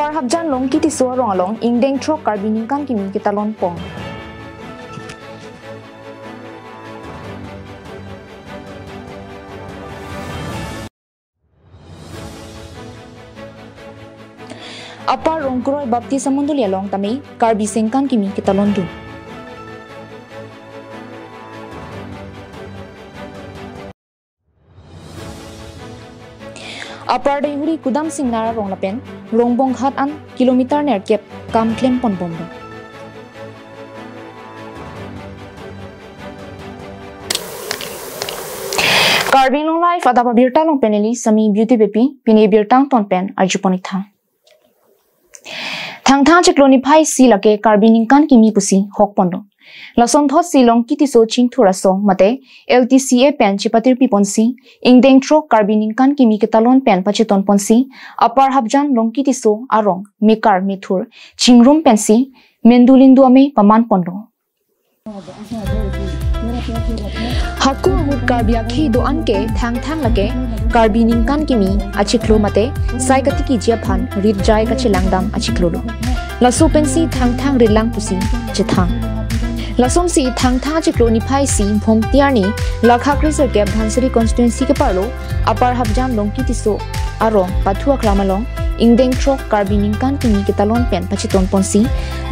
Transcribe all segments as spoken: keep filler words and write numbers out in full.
Upper Hapjan Longki Tisso arong along ingdeng throk Karbi ningkan kimi ketalon pon. Upper Rongkroi Baptist Amondoli along tame Karbi sengkan kimi ketalon dun. Upper Deihori Kudam Singnar arong lapen Rongbong Ghat an kilometer nerkep kam klem pon bomlo. Karbi Anglong Live adap abirta along pen neli Sami Beauty Beypi, pini birta angton pen arju pon ik tha. Thangthang chiklo niphai isi lake Karbi ningkan kimi pusi hok ponlo. Lasonthotsi Longki Tisso Chingthur Asong mate L T C A pen chepatirpi ponsi, ingdeng throk Karbi ningkan kimi ketalon pen pacheton ponsi, Upper Hapjan Longki Tisso arong mekar methur chingrum pensi mendulindu ame paman ponlo. Hako ahut Karbi akhei do-an ke Thangthang lake Karbi ningkan kimi achiklo mate sai katikiji aphan rit jai kachelang dam achiklo lo. Laso pensi Thangthang ritlang pusi chethang. Lasonsi Thangthang achiklo niphai isi Bhomti arni lakha kre-sirkep Dhansiri constituency keparlo Upper Hapjan Longki Tisso arong pathu aklam along ingdeng throk Karbi ningkan kimi ketalon pen pacheton ponsi,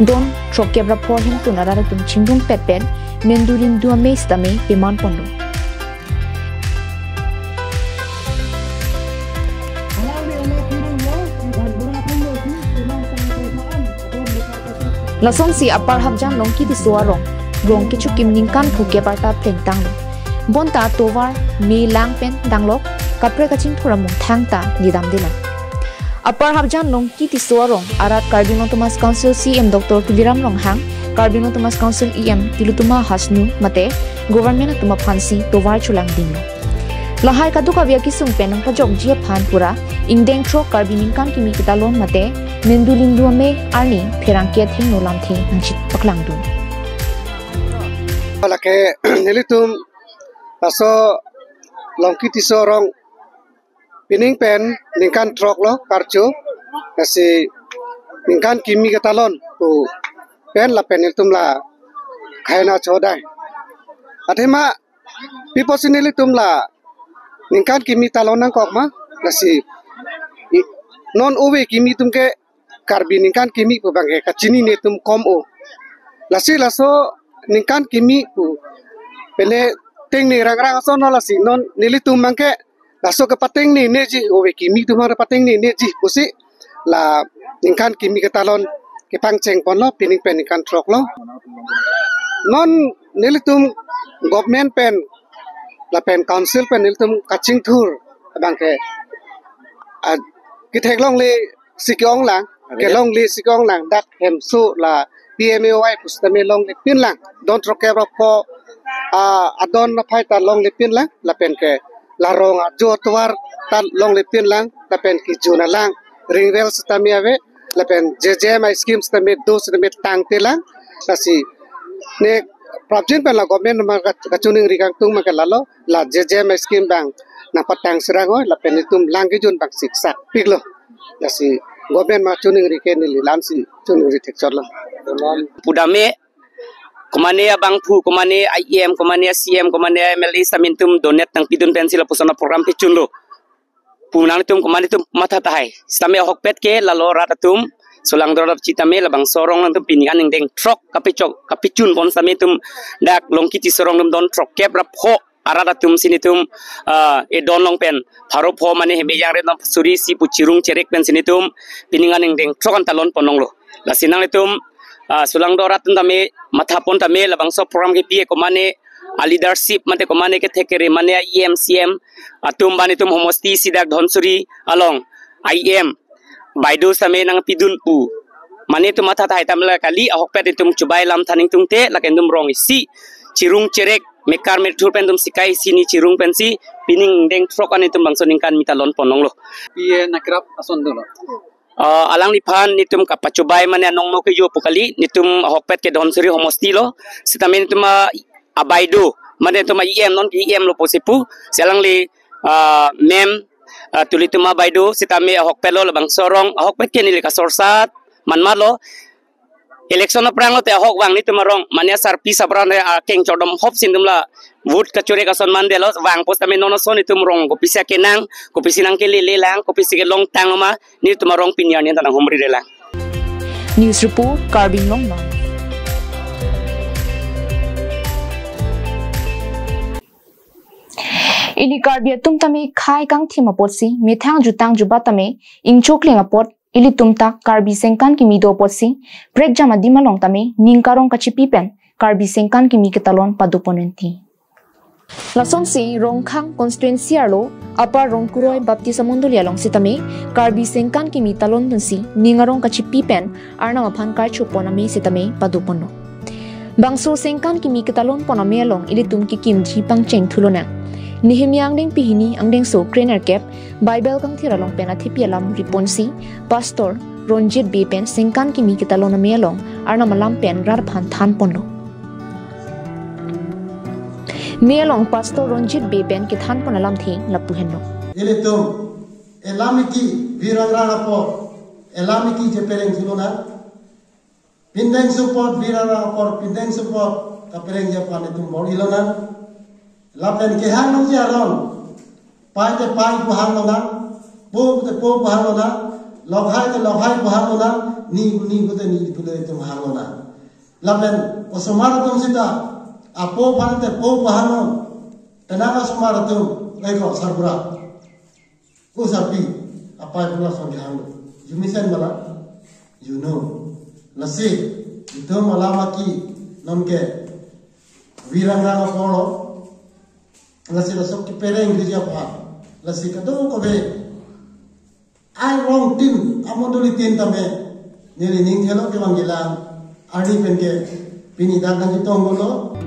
don throkkep ra pho hemtun arat atum chingrum pet pen mendulindu ame sitame peman ponlo. Lasonsi Upper Hapjan Longki Tisso arong rong kechokim ningkan phukep arta plengtanglo. Bonta tovar me lang pen danglok kaprek kachingthur amung thangta nidamdelang. Upper Hapjan Longki Tisso arong arat Karbi Anglong Autonomous Council C E M Doctor Tuliram Ronghang, Karbi Anglong Autonomous Council E M Tilottama Hasnu mate government atum aphansi tovar cholangdinglo. Lahai kadokave akesung pen nangpajokji aphan pura ingdeng throk Karbi ningkan kimi ketalon mate mendulindu ame arni pherangke athengno lamthe nangchipaklangdun. Lake nelitum laso Longki Tisso arong pining pen ningkan throk lo karcho, lasi ningkan kimi ketalon pu pen lapen nelitum la khaina chodai. Athema pi apotsi nelitum la ningkan kimi talon nangkok ma, lasi i-, non ove kimi atum ke Karbi ningkan kimi pu abang ke kachinine atum kom o. Lasi laso ningkan kimi pu pele tengne rangrang ason lo, lasi non nelitum abang ke laso ke patengnene ji, ove kimi atum abang patengnene ji pusi la ningkan kimi ketalon kepangcheng ponlo, pining pen ningkan throk lo. Non nelitum government pen lapen council pen nelitum kachingthur abang ke, ah, kethek longle si ke-ong lang, okay, kelongle si ke-ong lang, dak hemso la P M A Y pu sitame longle pin lang, don throkkep ra pho, ah, adon aphai ta longle pin lang, lapen ke la rong ajo atovar ta longle pin lang, lapen kejun alang ring well sitame ave, lapen J J M I scheme sitame do sitame tangte lang, lasi ne prapjin pen la government ma ka-, kachiningri kangtung ma ke lalo, la J J M I scheme abang nangpatang sirang oi, lapen itum lang kejun abang siksak piklo. Lasi government ma chiningri ke neli la-ansi chiningri thekchotlo. Pudam me, komane abangphu, komane I M, komane C M, komane M L A sitame itum donate nangpidun pensi lapuson a-program pechunlo pu nangtum komane itum matha tahai. Sitame ahokpet ke lalo rat atum, solangdo rat sitame labangso arong nangtum pining an ingdeng throk kapechok, kapechun pon sitame itum dak Longki Tisso arong atum don throkkep ra pho arat atum si nelitum, ah, edon along pen pharo pho mane hemejang ret nang suri isi pu chirung cherek pensi nelitum pining an ingdeng throk an talon pon longlo. Lasi nanglitum, ah, solangdo arat atum tame matha pon tame labangso program kepi e komane a-leadership mate komane kethek kere mane a-E M, C M atum ba nelitum homosti isi dak Dhansiri along I M Baido sitame nangpidun pu mane itum matha tahai, tam la kali, ahokpet itum chubai lam thaning tungte, lake itum rong isi chirung cherek mekar methur pen itum sikai isi ni chirung pensi pining ingdeng throk an itum bangso ningkan kimi talon pon longlo. P A nakrap ason dolo. Ah, alangliphan nelitum kapachubai mane anong no kejo pu kali, nelitum ahokpet ke Dhansiri homosti lo, sitame nelitum a, a-Baido mane nelitum a-E M, non ke E M lo pusi pu, si alangli, ah, mem Ah, tuli tuma baidu sitame ahokpet lo labangso arong, ahokpet ke neli kasorsat manmatlo. Election aphrang lote ahok vang netum arong, mane asarpi sabran re akeng chodom hop si netum la vote kachure kason mandetlo, vangpo sitame non ason netum arong kopisi akenang, kopisi nangkelele lang, kopisi kelongtang lo ma, netum arong pini arni ta nanghumri re lang. News report, Karbi Anglong Live. Ili Karbi atum tame khei kangthim apotsi, methang jutang jubat tame ingchokling apot, ilitum ta Karbi Sengkan Kimi do apotsi, prekjam adim along tame ning karong kachipi pen Karbi Sengkan Kimi ketalon padopon enti. Lasonsi Rongkhang constituency arlo Upper Rongkuroi Baptist Amondoli along sitame Karbi Sengkan Kimi talon dunsi ning arong kachipi pen Arnam aphan karchopon ame sitame padoponlo. Bangso Sengkan Kimi ketalonpon ame along ilitum kekimji pangcheng thulonang. Nehemia angdengpi hini angdengso krenerkep Bible kangthir along pen athepi alam riponsi Pastor Ronjit Bey pen Sengkan Kimi ketalon ame along Arnam alam pen rat aphan thanponlo. Ame along Pastor Ronjit Bey pen kethanpon alamthe lapu henlo. Ilitum elam eki virang rang apor, elam eki chepereng thulonang. Pindeng support, virang rang apor pindeng support kaperengji aphan itum bor-ilonang. Lapen kehang nangji aron, pai te pai pu hanglonang, po te po pu hanglonang, lokhai te lokhai pu hanglonang, ni ni pu te ni pu le itum hanglonang. Lapen osomar atum sita, apo aphan te po pu hanglo, penang osomar atum, leko sarbura. Ko sarpi, apai pula son kehanglo. Jumisen bala, you know. Lasi, itum alam eki, nonke, virang rang apor lo, lasi laso kepereng keji aphan, lasi kadokave, arong tin, amondoli tin tame, neli ning thelo kevang gelang, arni pen ke, pini dak nangketong lo.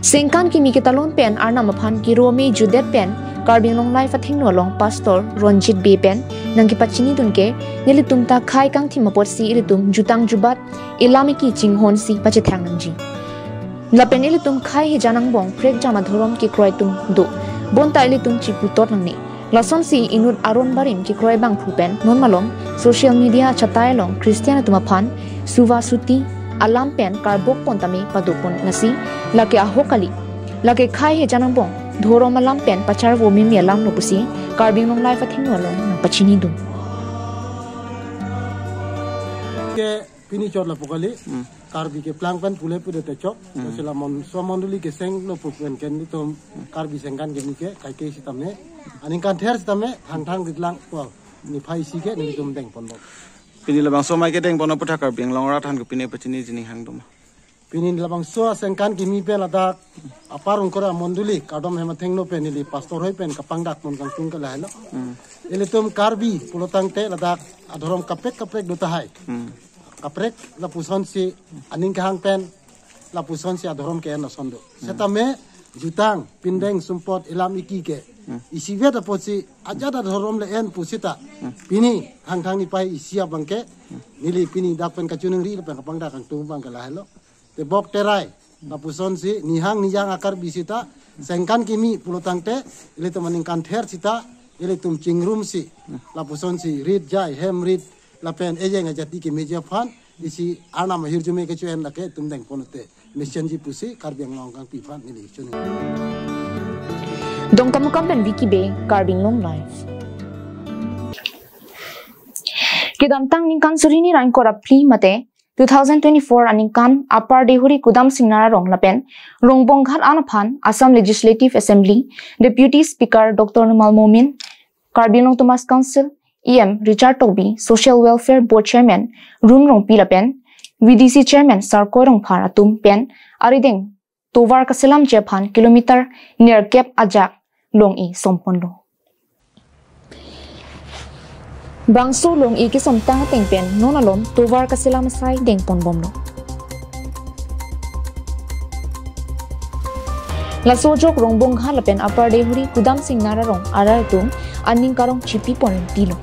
Sengkan Kimi ketalon pen Arnam aphan kiro ame jutdet pen Karbi Anglong Live athengno along Pastor Ronjit Bey pen nangkepachinidun ke, nelitum ta khei kangthim apotsi ilitum jutang jubat elam eki chinghonsi pachethang nangji. Lapen ilitum khei hejan angbong prekjam adhorom kekroi atum do. Bonta ilitum chiputot nangne. Lasonsi inut aron barim kekroi abangphu pen non malom social media achatai along Christian atum aphan suva suti alam pen karbokpon tame padopon, lasi lake ahok kali. Lake khei hejan angbong dhorom alam pen pacharvo mimi alam lo pusi Karbi Anglong Live athengno along nangpachinidun. Ke pini chot lapu kali. Hmm. Karbi keplang pen pule pudet te chok. Hmm. Sila mon, so mondoli kesenglo pu pen ke nelitum Karbi Sengkan Kimi ke kaike sitame, aningkan ther sitame thangthang ritlang pu niphai isi ke nelitum dengponlo. Pini labangso amei kedengpon aphuthak Karbi Anglong arat aphan kopine pachini jining hang doma? Pini labangso Sengkan Kimi pen ladak Upper Rongkuroi amondoli kardom hem athengno pen neli pastor hoi pen kapangdakpon kangtung ke lahelo. Hmm. Ilitum Karbi pulotangte ladak adhorom kaprek kaprek do tahai. Hmm. Kaprek lapusonsi aning kehang pen lapusonsi adhorom ke-en ason do. Hmm. Setame jutang, pindeng, sumpot, elam eki ke. Hmm. Isivet apotsi ajat adhorom le-en pusita. Hmm. Pini hangthang niphai isi abang ke. Hmm. Neli pini dak pen kachiningri lapen kapangdak kangtung abang ke lahelo. Tebok terai, lapusonsi, nihang niyang a-Karbi sita, Sengkan Kimi pulotangte, ilitum aningkan ther sita, ilitum chingrumsi, lapusonsi, rit jai, hem rit, lapen ejeng ajati kemeji aphan, isi Arnam ahirjume kecho-en lake itum dengpon te. Mesenji pusi, Karbi Anglong kangpi aphan neli chun. Dongkamukam pen Vicky Bey, Karbi Anglong Live. Kedamtang ningkan suri hini ra ingkoi ra phli mate, two thousand twenty-four aningkan Upper Deihori Kudamsing Nara Rong lapen Rongbongghat an aphan Assam Legislative Assembly Deputy Speaker Doctor Numal Momin, Karbi Anglong Autonomous Council E M Richard Tokbi, Social Welfare Board Chairman Run Rongpi lapen V D C Chairman Sarkoi Rongphar atum pen arideng tovar kaselamji aphan kilometer nerkep ajak long-e somponlo. Bangso long-e kesomtang ateng pen non alom tovar kaselam asai dengponbomlo. Laso ajok Rongbongghat lapen Upper Deihori Kudamsing Nara Rong arat atum aning karong chipipon tilo.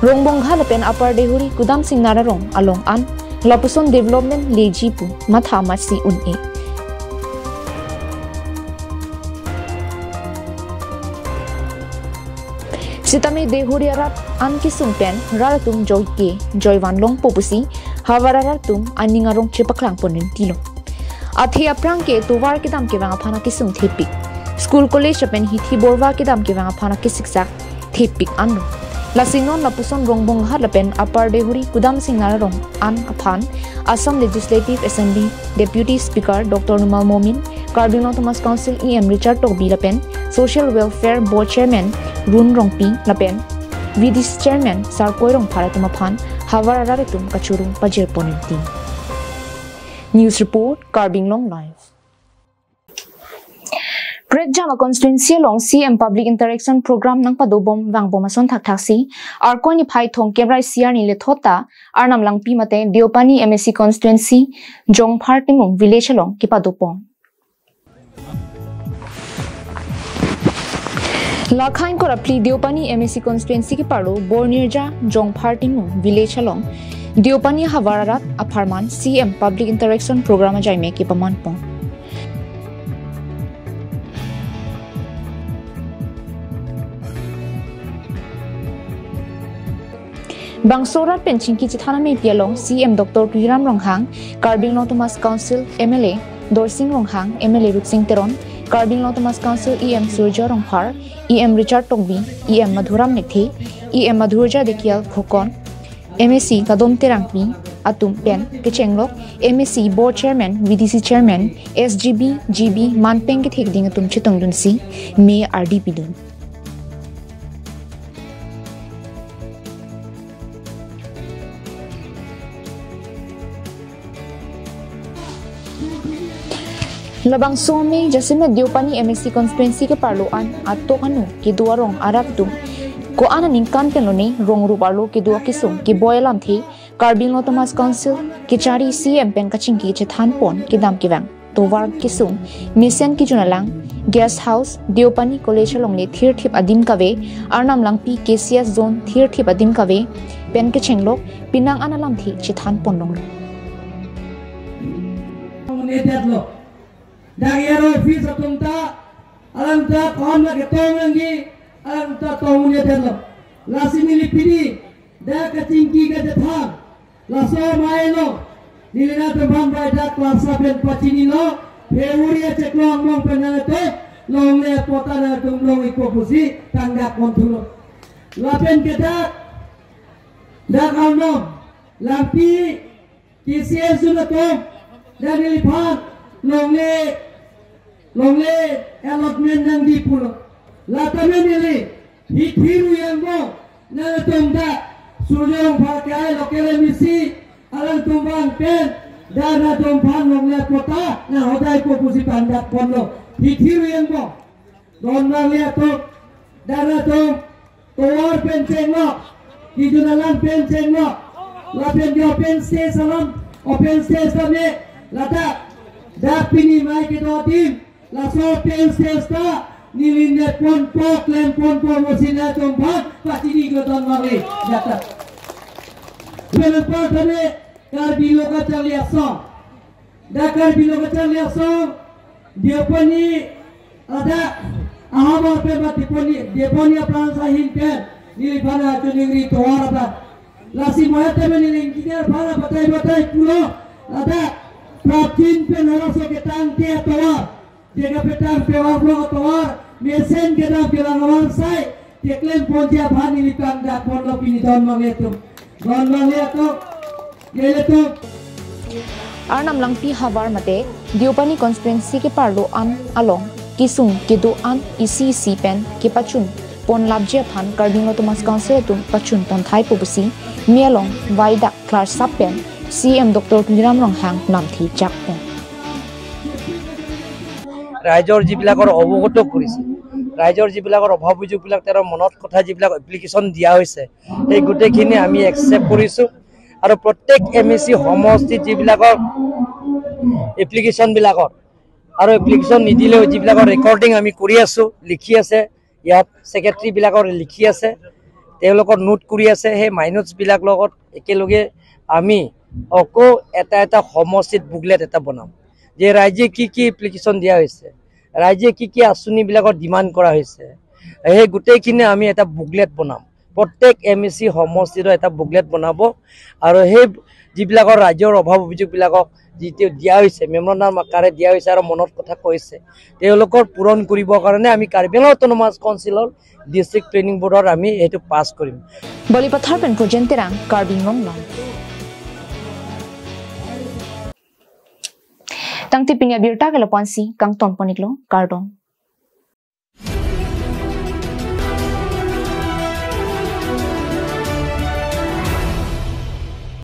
Rongbongghat lapen Upper Deihori Kudamsing Nara Rong along an lapuson development leji pu matha masi un-e. Sitame Deihori arat an kesung pen rat atum joike joivan longpo pusi havar arat atum aning arong chepaklang pon rinti lo. Athe aphrang ke tovar kedam kevang aphan akesung thepik. School college lapen hithi borva kedam kevang aphan akesiksak thepik anlo. Lasi non lapuson Rongbonghat lapen Upper Deihori kudam singnar arong an aphan Assam Legislative Assembly Deputy Speaker Doctor Numal Momin, Karbi Anglong Autonomous Council E M Richard Tokbi lapen Social Welfare Board Chairman Run Rongpi lapen V D C Chairman Sarkoi Rongphar atum aphan havar arat atum kachoro pajir pon rinti. News report, Karbi Anglong Live. Kretjama constituency along C M Public Interaction Program nangpadobom vangbom ason thakthaksi Arkoi niphai thomkep ra isi arni lethot ta Arnam Langpi mate Deopani M A C constituency Jongphar Timung village along kepadopon. Lakhain Korapli Deopani M A C constituency keparlo Bornirja Jongphar Timung village along Deopani havar arat apharman C M Public Interaction Program ajaime kepamanpon. Bangso rat pen chingki chethan amepi along C M Doctor Tuliram Ronghang, Karbi Anglong Autonomous Council M L A Dorsing Ronghang, M L A Rutsing Teron, Karbi Anglong Autonomous Council E M Surjya Rongphar, E M Richard Tokbi, E M Madhuram Lekthe, E M Madhurja Dhekial Khokon, M A C Kadom Terangpi atum pen kechenglok M A C Board Chairman, V D C Chairman, S G B, G B manpeng kethekding atum chetongdunsi me ardi pidun. Labangso amei jasemet Deopani M A C constituency keparlo an atok anu kedo arong arat atum ko-an aningkan pen lone rong rup arlo kedo akesung keboi alamthe Karbi Anglong Autonomous Council kechari C M pen kachingki chethanpon kedam kevang tovar kesung mesen kejun alang guest house Deopani College alongle thirthip adim kave Arnam Langpi K C S zone thirthip adim kave pen kechenglok penang an alamthe chethanpon longlo. Dak aro office atum ta alam ta kom la ketong lagi alam ta tong ne detlo. Lasi neli pini dak kachingki kachethan laso amei lo. Neli nangtum aphan bai dak klarsa pen pachinilo. February achiklo angbong pen nangtum longle patta nangtum long-ikpo pusi tangdak konthulo. Lapen ke dak dak Arnam Langpi K C S zone atum dak neliphan longle longle allotment nangji pulo. Lata me neli hithi ruyang angbong nangtum dak Surjya Rongphar ke-ai local M A C alangtum vang pen dak nangtum aphan longle patta nanghodaipo pusi tangdak ponlo. Hithi ruyang angbong. Don nangli atum dak nangtum tovar pen chenglok, kejun alang pen chenglok, lapen ke open stage alam, open stage tame ladak dak pini amei kedo adim laso open stage ta neli ne ponpo, klem ponpo pusi nangtum aphan pachini kedo nangli jata. Pen apar tame Karbi Lo Kacharli Asong. Dak Karbi Lo Kacharli Asong Deopani adak ahavar pen ba Deopani, Deopani aphrang ahin pen neliphan kachoningri tovar adak. Lasi mo-et tame neli engineer aphan batai batai pulo ladak prapjin pen halaso ketangte atovar, je kapetang pe-ap lo atovar, mesen kedam kelang avar sai keklem ponji aphan neli tangdak ponlo pini don mangle atum. Don mangle atum. Lele atum. Arnam Langpi havar mate Deopani constituency keparlo an along kesung kedo an isi isi pen kepachun pon lapji aphan Karbi Anglong Autonomous Council atum pachun pon thaipo pusi me along vaidak klarsap pen C M Doctor Tuliram Ronghang lamthe jakpon. ৰাইজৰ যিবিলাকৰ অৱগত কৰিছে, ৰাইজৰ যিবিলাকৰ অভাৱ অভিযোগবিলাক, তেওঁৰ মনত কথা যিবিলাক এপ্লিকেশ্যন দিয়া হৈছে, সেই গোটেইখিনি আমি একচেপ্ট কৰিছোঁ। আৰু প্ৰত্যেক এম এ চি সমষ্টিত যিবিলাকৰ এপ্লিকেশ্যনবিলাকৰ আৰু এপ্লিকেশ্যন নিদিলেও যিবিলাকৰ ৰেকৰ্ডিং আমি কৰি আছোঁ, লিখি আছে, ইয়াত ছেক্ৰেটাৰীবিলাকৰ লিখি আছে, তেওঁলোকৰ নোট কৰি আছে, সেই মাইনটছবিলাক লগত একেলগে আমি আকৌ এটা এটা সমষ্টিত বুকলেট এটা বনাম যে ৰাইজে কি কি এপ্লিকেশ্যন দিয়া হৈছে, ৰাইজে কি কি আঁচনিবিলাকৰ ডিমাণ্ড কৰা হৈছে, সেই গোটেইখিনি আমি এটা বুকলেট বনাম। প্ৰত্যেক এম ই চি সমষ্টিৰো এটা বুকলেট বনাব আৰু সেই যিবিলাকৰ ৰাইজৰ অভাৱ অভিযোগবিলাকক যিটো দিয়া হৈছে, মেমৰেণ্ডাম আকাৰে দিয়া হৈছে আৰু মনত কথা কৈছে, তেওঁলোকৰ পূৰণ কৰিবৰ কাৰণে আমি কাৰ্বি আংলং অট'নমাছ কাউন্সিলৰ ডিষ্ট্ৰিক্ট প্লেনিং বৰ্ডত আমি সেইটো পাছ কৰিম। Balipathar pen Pujen Terang, Karbi Anglong Live. Tangte pini abirta ke lapu-ansi kangton pon-iklo, kardom.